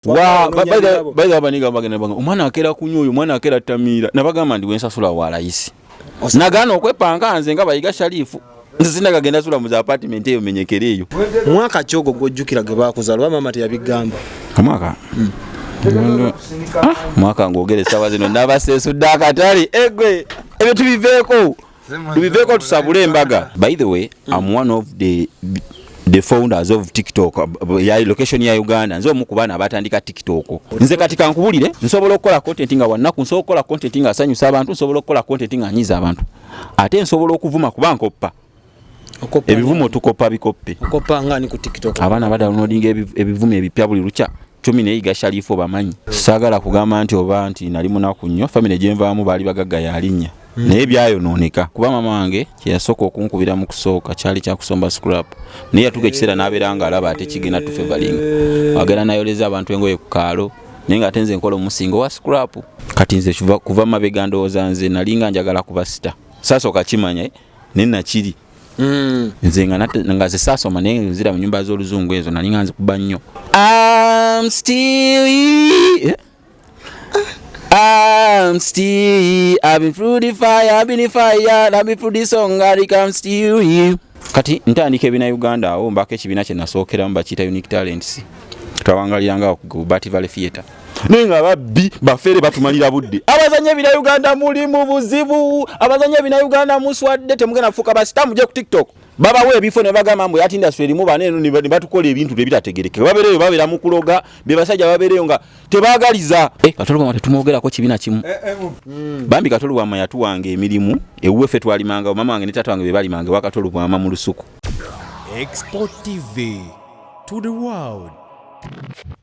Bayiga bagenda banga omwana akera kunywa, oyo omwana akera tamiira. Nabagamba ndi wensasula wa layisi, nagaana okwepanka nze nga Bayiga Sharifu. Nze sinagagenda sula mu za apartment eyo menyekere eyo. Mwaka ki ogwo gwojjukira gwe bakuzaala, oba maama teyabigamba? Omwaka, ah, mwaka ngwogera essaawa zino nabaseesudde akatale egwe. Ebyo tubiveeko, tubiveeko, tusabule embaga. By the way, I'm one of the founders of TikTok ya location ya Uganda. Nze omu ku baana abatandika TikTok. Nze kati kankubulire, nsobola okukola content nga wannaku, nsobola okukola content nga asanyusa abantu, nsobola okukola content nga anyiza abantu, ate nsobola okuvuma kuba nkoppa. Okoppa? Ebivumo tukopa bikoppe. Okoppa nga ani ku TikTok? Abaana badownloadinga ebivumo ebipya buli lukya. Cumi neyiga Sharifu obamanyi. Saagala kugamba nti oba nti nali munaku nnyo. Famire gyenvaamu baali bagagga yalinnya, naye byayonooneka kuba mama wange kyeyasooka okunkubira mu kusooka kyali kyakusomba scrap, naye yatuuka ekiseera n'abeera nga alaba ate kigenda tufevalinga, agenda nayoleza abantu engoye ku kaalo, naye nga ate nze nkola omusingo wa scrap. Kati nze kuva mabega ndowooza nze nalinga njagala kuba star. Saasooka kimanya, eh, naye nakiri. Nze nga nze saasoma, naye nzira mu nyumba z'oluzungu ezo nalinga nze kuba nnyo. I'm still here. I'm still, I've been through the fire, I've been in fire, I've been through the song, I I'm still here. Kati ntandika ebina Uganda awo mbako ekibiina kye nasookeramu bakiyita Unique Talents. Twawangaliranga ku Bat Valley Theatre. Naye nga babbi bafeere batumalira budde. Abazanya ebina Uganda muli mu buzibu, abazanya ebina Uganda muswadde, temugenda kufuuka ba star, mujje ku TikTok. Babawa ebifo ne bagamba mbu ati industry erimu bano eno ne batukola ebintu tebitategerekeka. Babeereyo babeera mu kuloga, be basajja babeereyo nga tebaagaliza. Eh, Kato Lubwama tetumwogerako kibiina kimu. Bambi Kato Lubwama yatuwanga emirimu ewuwe, ffe twalimanga, mama wange ne taata wange be balimanga ewa Kato Lubwama mu lusuku. Export TV to the world.